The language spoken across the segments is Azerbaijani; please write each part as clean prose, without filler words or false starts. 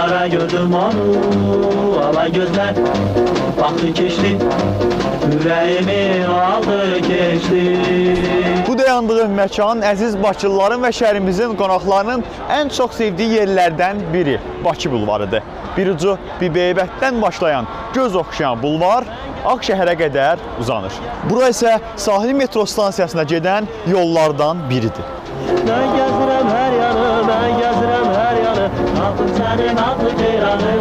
Qara gördüm onu, ala gözler baktı keçdi, ürəyimi aldı keçdi. Bu dayandığım məkan əziz Bakılıların və şəhərimizin qonaqlarının ən çox sevdiyi yerlərdən biri Bakı bulvarıdır. Bir ucu Bibiheybətdən başlayan göz oxşayan bulvar Ağşəhərə qədər uzanır. Bura isə sahil metro stansiyasına gedən yollardan biridir. Mən gəzirəm hər yanı, mən gəzirəm hər yanı, tapım sənin adlı ceyranı.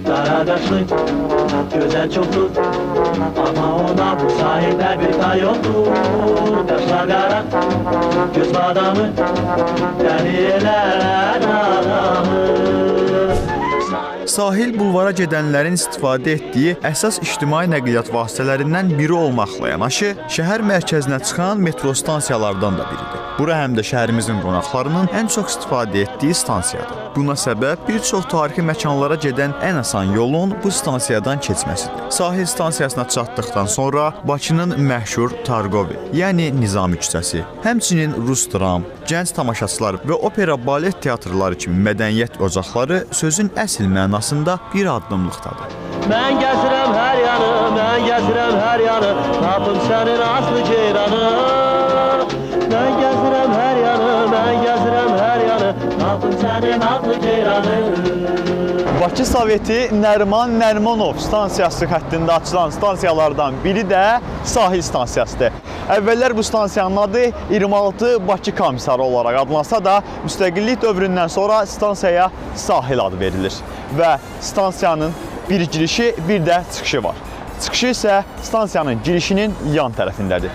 Qara qaşlı, gözəl çoxdur, amma ona bu sahildə bir tay yoxdur. Qaşlar qara, göz badamı, dəli elər adamı. Sahil bulvara gedənlərin istifadə etdiyi əsas ictimai nəqliyyat vasitələrindən biri olmaqla yanaşı, şəhər mərkəzinə çıxan metro stansiyalardan da biridir. Bura həm də şəhərimizin qonaqlarının ən çox istifadə etdiyi stansiyadır. Buna səbəb bir çox tarixi məkanlara gedən ən asan yolun bu stansiyadan keçməsidir. Sahil stansiyasına çatdıqdan sonra Bakının məşhur Targovi, yəni Nizami küçəsi, həmçinin Rus dram, gənc tamaşaçılar və opera balet teatrları kimi mədəniyyət ocaqları sözün əsl mənasında bir addımlıqdadır. Mən gəzirəm hər yanı, mən gəzirəm hər yanı, tapım sənin aslı ceyranı. Mən gəzirəm hər yanı, mən gəzirəm hər yanı, tapım sənin aslı ceyranı. Bakı Soveti Nəriman Nərimanov stansiyası xəttində açılan stansiyalardan biri də sahil stansiyasıdır. Əvvəllər bu stansiyanın adı 26 Bakı Komissarı olaraq adlansa da, müstəqillik dövründən sonra stansiyaya sahil adı verilir və stansiyanın bir girişi, bir də çıxışı var. Çıxışı isə stansiyanın girişinin yan tərəfindədir.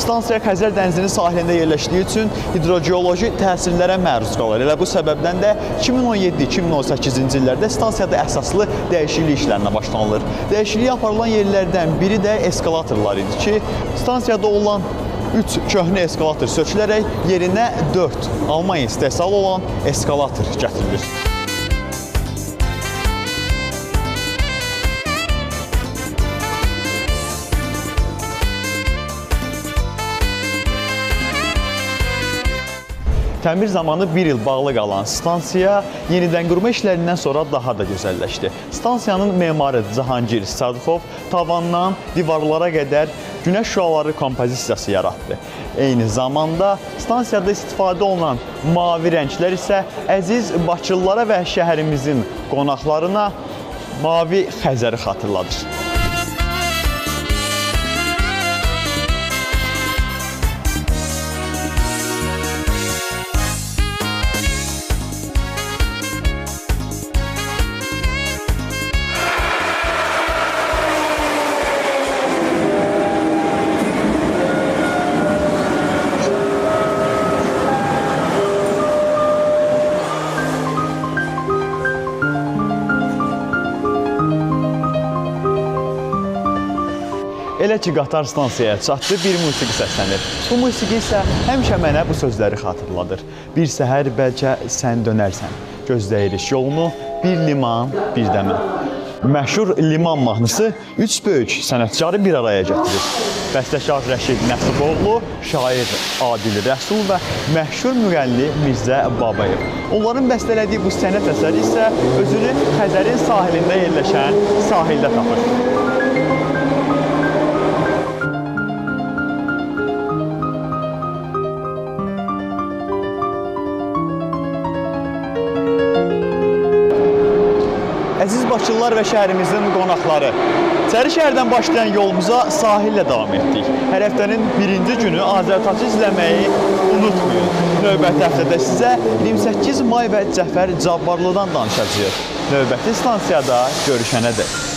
Stansiya Xəzər dənizinin sahilində yerləşdiyi üçün hidrogeoloji təsirlərə məruz qalır. Elə bu səbəbdən də 2017-2018-ci illərdə stansiyada əsaslı dəyişiklik işlərinə başlanılır. Dəyişiklik aparılan yerlərdən biri də eskalatorlar idi ki, stansiyada olan 3 köhnə eskalator sökülərək yerinə 4 Almanya istehsalı olan eskalator gətirilir. Təmir zamanı bir il bağlı qalan stansiya yenidən qurma işlərindən sonra daha da gözəlləşdi. Stansiyanın memarı Cahangir Sadıxov tavandan divarlara qədər günəş şüaları kompozisiyası yaratdı. Eyni zamanda stansiyada istifadə olunan mavi rənglər isə əziz Bakılılara və şəhərimizin qonaqlarına mavi Xəzəri xatırladır. Elə ki, qatar stansiyaya çatdı, bir musiqi səslənir. Bu musiqi isə həmişə mənə bu sözləri xatırladır. Bir səhər bəlkə sən dönərsən, gözləyirik yolunu, bir liman, bir də mən. Məşhur liman mahnısı üç böyük sənətkarı bir araya gətirir. Bəstəkar Rəşid Nəsiboğlu, şair Adil Rəsul və məşhur müğənni Mirzə Babayev. Onların bəstələdiyi bu sənət əsəri isə özünü Xəzərin sahilində yerləşən sahildə tapır. Əziz Bakılılar və şəhərimizin qonaqları, İçəri şəhərdən başlayan yolumuza sahillə davam etdik. Hər həftənin birinci günü Azərtacı izləməyi unutmayın. Növbəti həftədə sizə 28 may və Cəfər Cabbarlıdan danışacağıq. Növbəti stansiyada görüşənədək.